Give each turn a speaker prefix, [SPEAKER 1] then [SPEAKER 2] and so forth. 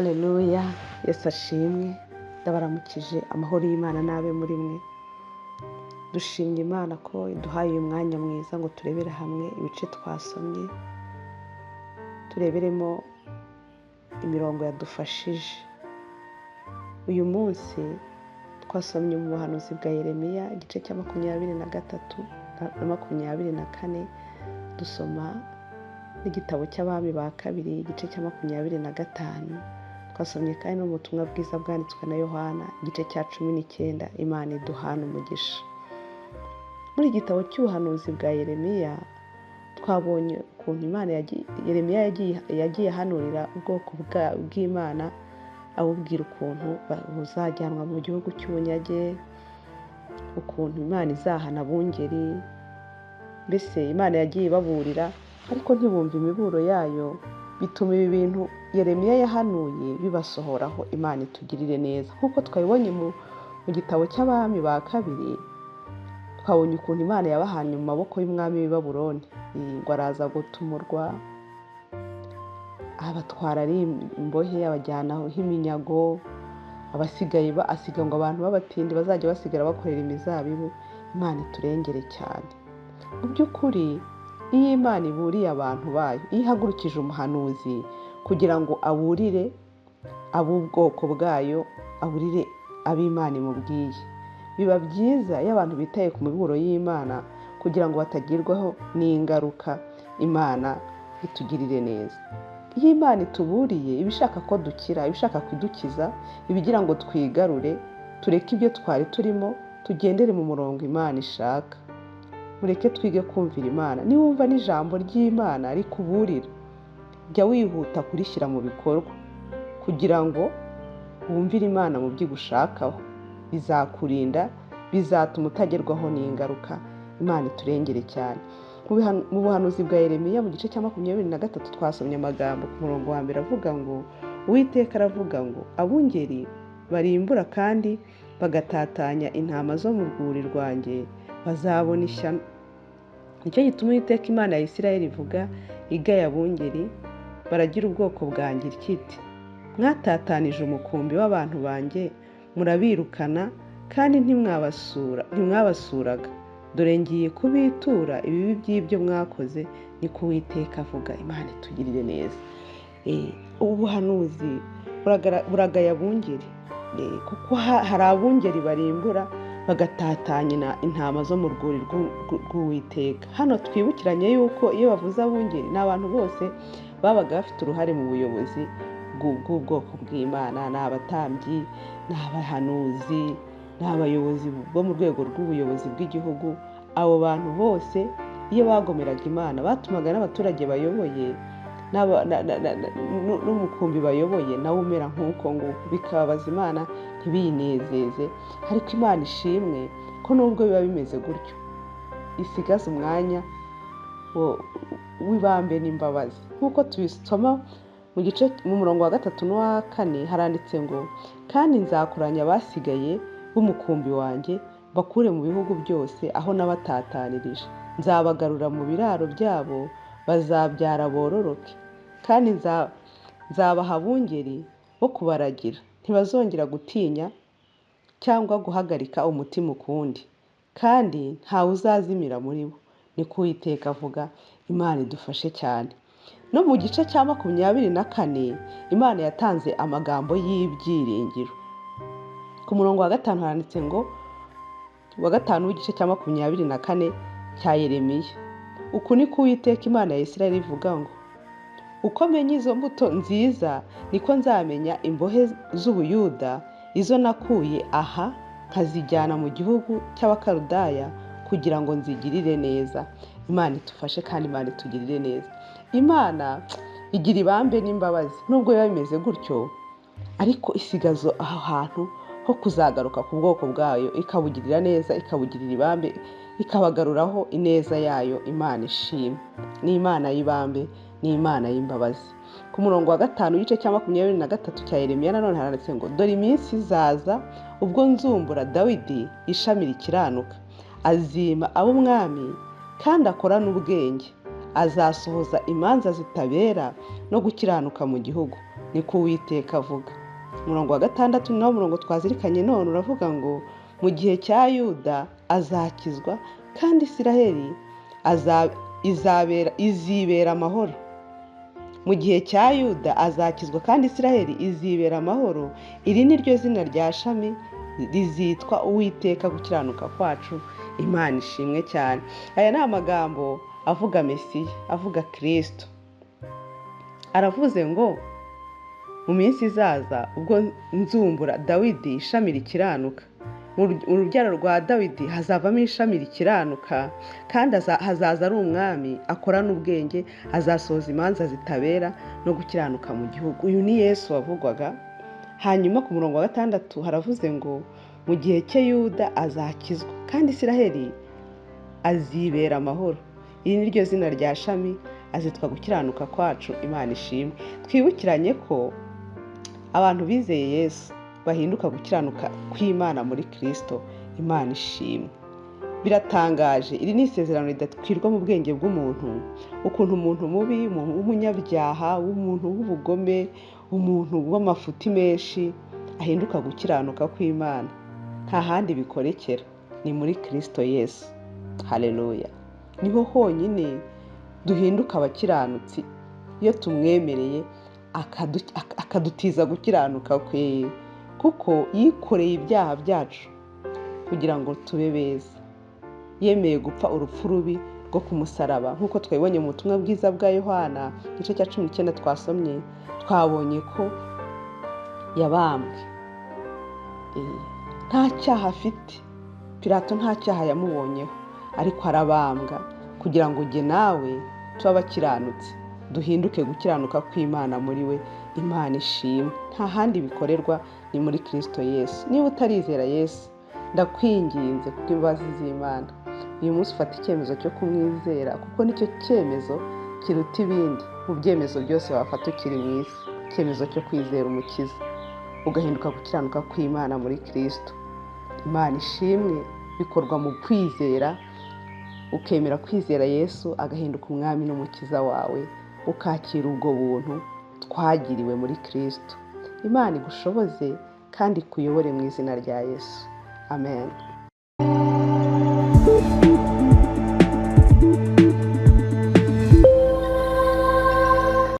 [SPEAKER 1] Haleluya, Yesu ashimwe. Ndabaramukije, amahoro y'Imana n'abe muri mwe. Dushimye Imana ko iduhaye uyu mwanya mwiza ngo turebere hamwe ibice twasomye, tureberemo imirongo yadufashije. Uyu munsi twasomye mu buhanuzi bwa Yeremiya igice cya 23 na 24, dusoma n'igitabo cy'Abami ba kabiri igice cya 25. Twasomye kandi n'ubutumwa bwiza bwanditswe na Yohana igice cya 19. Imana iduhana umugisha. Muri igitabo cy'ubuhanuzi bwa Yeremiya twabonye ukuntu Imana Yeremiya yagiye ahanurira ubwoko bw'Imana, abubwira ukuntu buzajyanwa mu gihugu cy'ubunyage, ukuntu Imana izahana abungeri. Mbese Imana yagiye ibaburira, ariko ntibumve imiburo yayo, bituma ibi bintu Yeremiya yahanuye bibasohoraho. Imana itugirire neza. Nk'uko twabibonye mu gitabo cy'Abami ba kabiri, twabonye ukuntu Imana yabahanye mu maboko y'umwami w'i Babuloni, ngo araza gutumurwa, abatwara ari imbohe, abajyana nk'iminyago, abasigaye asiga ngo abantu b'abatindi bazajya basigara bakorera imizabibu. Imana iturengere cyane. Mu by'ukuri iyo Imana iburiye abantu bayo, iyo ihagurukije umuhanuzi kugira ngo aburire ab'ubwoko bwayo, aburire ab'Imana imubwiye, biba byiza iyo abantu bitaye ku miburo y'Imana kugira ngo batagirwaho n'ingaruka. Imana itugirire neza. Iyo Imana ituburiye, iba ishaka ko dukira, iba ishaka kudukiza, iba igira ngo twigarure, tureke ibyo twari turimo, tugendere mu murongo Imana ishaka. Mureke twige kumvira Imana. Niwumva n'ijambo ry'Imana rikuburira, jya wihuta kurishyira mu bikorwa kugira ngo wumvire Imana mu byo igushakaho. Bizakurinda, bizatuma utagerwaho n'ingaruka. Imana iturengere cyane. Mu buhanuzi bwa Yeremiya mu gice cya 23 twasomye amagambo ku murongo wa mbere avuga ngo: Uwiteka aravuga ngo abungeri barimbura kandi bagatatanya intama zo mu rwuri rwanjye bazabona ishyano. Nicyo gituma Uwiteka Imana ya Isirayeli ivuga igaya abungeri baragira ubwoko bwanjye iti: mwatatanije umukumbi w'abantu banjye, murabirukana kandi ntimwabasuraga. Dore ngiye kubitura ibibi by'ibyo mwakoze, niko Uwiteka avuga. Imana itugirire neza. Ubu buhanuzi buragaya abungeri, kuko hari abungeri barimbura bagatatanya intama zo mu rwuri rw'Uwiteka. Hano twibukiranye yuko iyo bavuze abungeri ni abantu bose babaga bafite uruhare mu buyobozi bw'ubwoko bw'Imana. Ni abatambyi, ni abahanuzi, ni abayobozi bo mu rwego rw'ubuyobozi bw'igihugu. Abo bantu bose iyo bagomeraga Imana, batumaga n'abaturage bayoboye n'umukumbi bayoboye nawe umera nk'uko nguko, bikababaza Imana ntibiyinezeze. Ariko Imana ishimwe ko nubwo biba bimeze gutyo, isigaza umwanya w'ibambe n'imbabazi. Nk'uko tubisoma mu gice mu murongo wa 3 n'uwa 4, haranditse ngo: kandi nzakoranya abasigaye b'umukumbi wanjye, bakure mu bihugu byose aho nabatatanirije, nzabagarura mu biraro byabo, bazabyara bororoke, kandi nzabaha abungeri bo kubaragira, ntibazongera gutinya cyangwa guhagarika umutima ukundi, kandi ntawe uzazimira muri bo, niko Uwiteka avuga. Imana idufashe cyane. No mu gice cya 24 Imana yatanze amagambo y'ibyiringiro. Ku murongo wa 5 haranditse ngo, wa 5 w'igice cya 24 cya Yeremiya: uku niko Uwiteka Imana ya Isirayeli ivuga ngo uko menya izo mbuto nziza, niko nzamenya imbohe z'Ubuyuda, izo nakuye aha nkazijyana mu gihugu cy'Abakaludaya kugira ngo nzigirire neza. Imana itufashe kandi Imana itugirire neza. Imana igira ibambe n'imbabazi. Nubwo biba bimeze gutyo, ariko isigaza aho hantu ho kuzagaruka ku bwoko bwayo, ikabugirira neza, ikabugirira ibambe, ikabagaruraho ineza yayo. Imana ishimwe. Ni Imana y'ibambe, ni Imana y'imbabazi. Ku murongo wa 5 igice cya 23 cya Yeremiya nanone haranditse ngo: dore iminsi izaza ubwo nzumbura Dawidi ishami rikiranuka, azima ab'umwami kandi akorana ubwenge, azasohoza imanza zitabera no gukiranuka mu gihugu. Niko Uwiteka avuga. Umurongo wa 6 ni nawo murongo twazirikanye none, uravuga ngo: "Mu gihe cya Yuda azakizwa, kandi Isiraheli izibera amahoro." Mu gihe cya Yuda azakizwa, kandi Isiraheli izibera amahoro. Iri ni ryo zina rya shami rizitwa Uwiteka gukiranuka kwacu. Imana ishimwe cyane. Aya ni amagambo avuga Mesiya, avuga Kirisito. Aravuze ngo: "Mu minsi izaza, ubwo nzumbura Dawidi ishami rikiranuka, mu rubyaro rwa Dawidi hazavamo ishami rikiranuka, kandi hazaza ari umwami akorana ubwenge, azasohoza imanza zitabera no gukiranuka mu gihugu." Uyu ni Yesu wavugwaga. Hanyuma ku murongo wa 6 haravuze ngo: "Mu gihe cye Yuda azakizwa, kandi Isiraheli azibera amahoro. Iri ni ryo zina rya shami azitwa gukiranuka kwacu." Imana ishimwe. Twibukiranye ko abantu bizeye Yesu bahinduka gukiranuka kw'Imana muri Kirisito. Imana ishimwe. Biratangaje, iri ni isezerano ridakwirwa mu bwenge bw'umuntu, ukuntu umuntu mubi, umuntu w'umunyabyaha, umuntu w'ubugome, umuntu w'amafuti menshi ahinduka gukiranuka kw'Imana. Nta handi bikorekera, ni muri Kirisito Yesu. Haleluya! Niho honyine duhinduka abakiranutsi, iyo tumwemereye akadutiza gukiranuka kwe, kuko yikoreye ibyaha byacu kugira ngo tube beza. Yemeye gupfa urupfu rubi rwo ku musaraba, nk'uko twabibonye mu butumwa bwiza bwa Yohana igice cya 19 twasomye. Twabonye ko yabambwe nta cyaha afite. Pilato nta cyaha yamubonyeho, ariko arabambwa kugira ngo jye nawe tube abakiranutsi, duhinduke gukiranuka kw'Imana muri we. Imana ishimwe. Nta handi bikorerwa, ni muri Kirisito Yesu. Niba utarizera Yesu, ndakwinginze kubw'imbabazi z'Imana, uyu munsi ufata icyemezo cyo kumwizera, kuko nicyo cyemezo kiruta ibindi mu byemezo byose wafata ukiri mu isi. Icyemezo cyo kwizera Umukiza, ugahinduka gukiranuka kw'Imana muri Kirisito. Imana ishimwe. Bikorwa mu kwizera, ukemera kwizera Yesu agahinduka Umwami n'Umukiza wawe, ukakira ubwo buntu twagiriwe muri Kirisito. Imana igushoboze kandi ikuyobore mu izina rya Yesu. Amen.